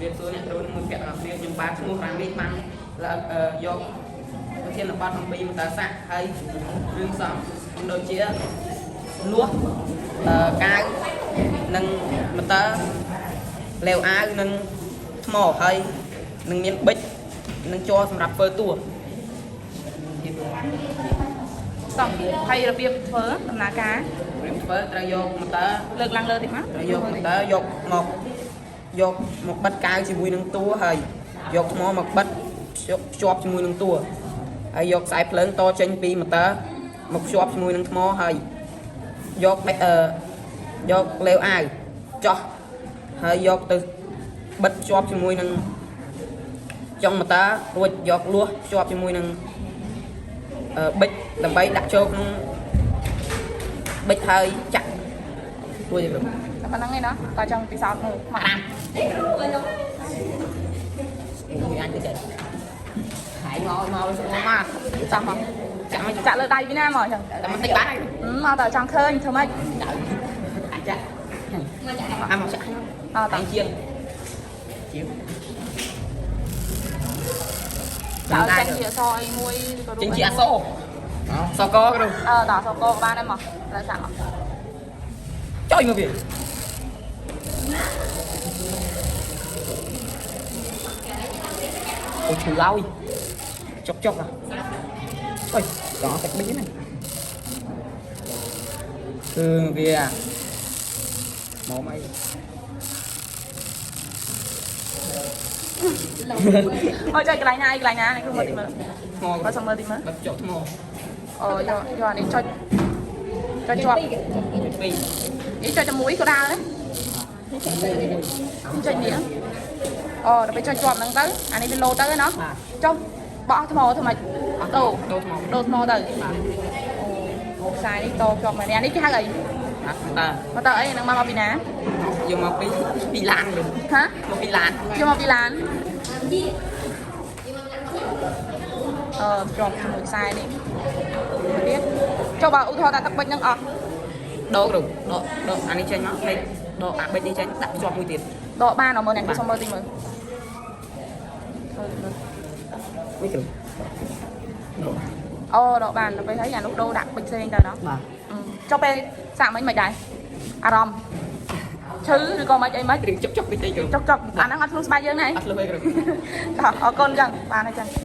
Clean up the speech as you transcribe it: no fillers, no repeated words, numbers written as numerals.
រាបសួរអ្នកគ្រូនិងមិត្តភក្តិទាំងអស់គ្នាខ្ញុំបាទឈ្មោះរ៉ាមីបានឡើងអឺយកប្រធានបទអំពីមតសាស្ត្រហើយរឿងសំដូចជាលួសអឺកាវនិងមតើលាវអាវនិងថ្មហើយនឹងមានប៊ិចនិងជ័រសម្រាប់ធ្វើតួ តោះហើយរបៀបធ្វើដំណើរការ រៀបធ្វើត្រូវយកមតើ លើកឡើងលើតិចមក ត្រូវយកមតើយកមកយកមកបិទកាវជាមួយនឹងតួហើយយកថ្មមកបិទភ្ជាប់ជាមួយនឹងតួហើយយកខ្សែភ្លើងតចេញពីមតើមកភ្ជាប់ជាមួយនឹងថ្មហើយយកបេអឺយកលេវអាវចោះហើយយកទៅបិទភ្ជាប់ជាមួយនឹងចុងមតើរួចយកលួសភ្ជាប់ជាមួយនឹងអឺប៊ិចដើម្បីដាក់ចូលក្នុងប៊ិចហើយចាក់រួចហើយលោក តែប៉ុណ្្នឹងឯងណាតើចង់ពិសោធន៍មើលមក 5មួយអញទៅចេះហើយមកមកមក ចង់មក ចាំមក ចាក់លើដៃពីណាមកអញ្ចឹង តែមិនតិចបាត់ មកតើចង់ឃើញធ្វើម៉េច អាចចាក់អាមកចាក់ អើតើ តាំងជាងជាង ចង់ចេញជាអក្សរអីមួយឬក៏រូប ចេញជាអសសកគ្រូ អឺតើអក្សរកក៏បានដែរមកលើសាក់មក ចុយមកវាអូឈឺឡើយចុកចុកអុយដល់ទឹកប៊ិចហ្នឹងគឺវាមកអី អូចុចកន្លែងណាអីកន្លែងណានេះគ្រូមើលតិចមើល ថ្ម បើសុំមើលតិចមើល បិទចុកថ្ម អូយកយកអានេះចុចចុចជាប់ ពីរ នេះចុចតែមួយក៏ដើរដែរចុចនេះអូដល់ពេលចុចជាប់ហ្នឹងទៅអានេះវាលោទៅណោះចុះបោះថ្មធ្វើម៉េចដូរ ដូរថ្ម ដូរថ្មទៅអូខ្សែនេះតជាប់មកនេះអានេះគេហៅអី បាទតើ មកទៅអីហ្នឹងមកពីណា យកមកពីពីឡានវិញ ហ៎ មកពីឡាន យកមកពីឡានអឺជាប់ជាមួយខ្សែនេះទៀតចុះបើឧទាហរណ៍ថាទឹកបិចហ្នឹងអស់ ដកគ្រូដកដកអានេះចេញមកហើយដកអាបិចនេះចេញដាក់ជាប់មួយទៀត ដកបានអត់មើលអ្នកសុំមើលតិចមើល មួយគ្រូ អូដកបានដល់ពេលហើយអានោះដូរដាក់បិចផ្សេងទៅណោះ បាទ ចុះពេលសាក់មិញមិនដែរអារម្មណ៍ឈឺឬក៏មិនអីមិន រៀងចុកចុកតិចតិចគ្រូ ចុកចុកអាហ្នឹងអត់ធ្លុះស្បែកយើងណា អត់លុះទេគ្រូ តោះអរគុណចឹងបានហើយចឹង។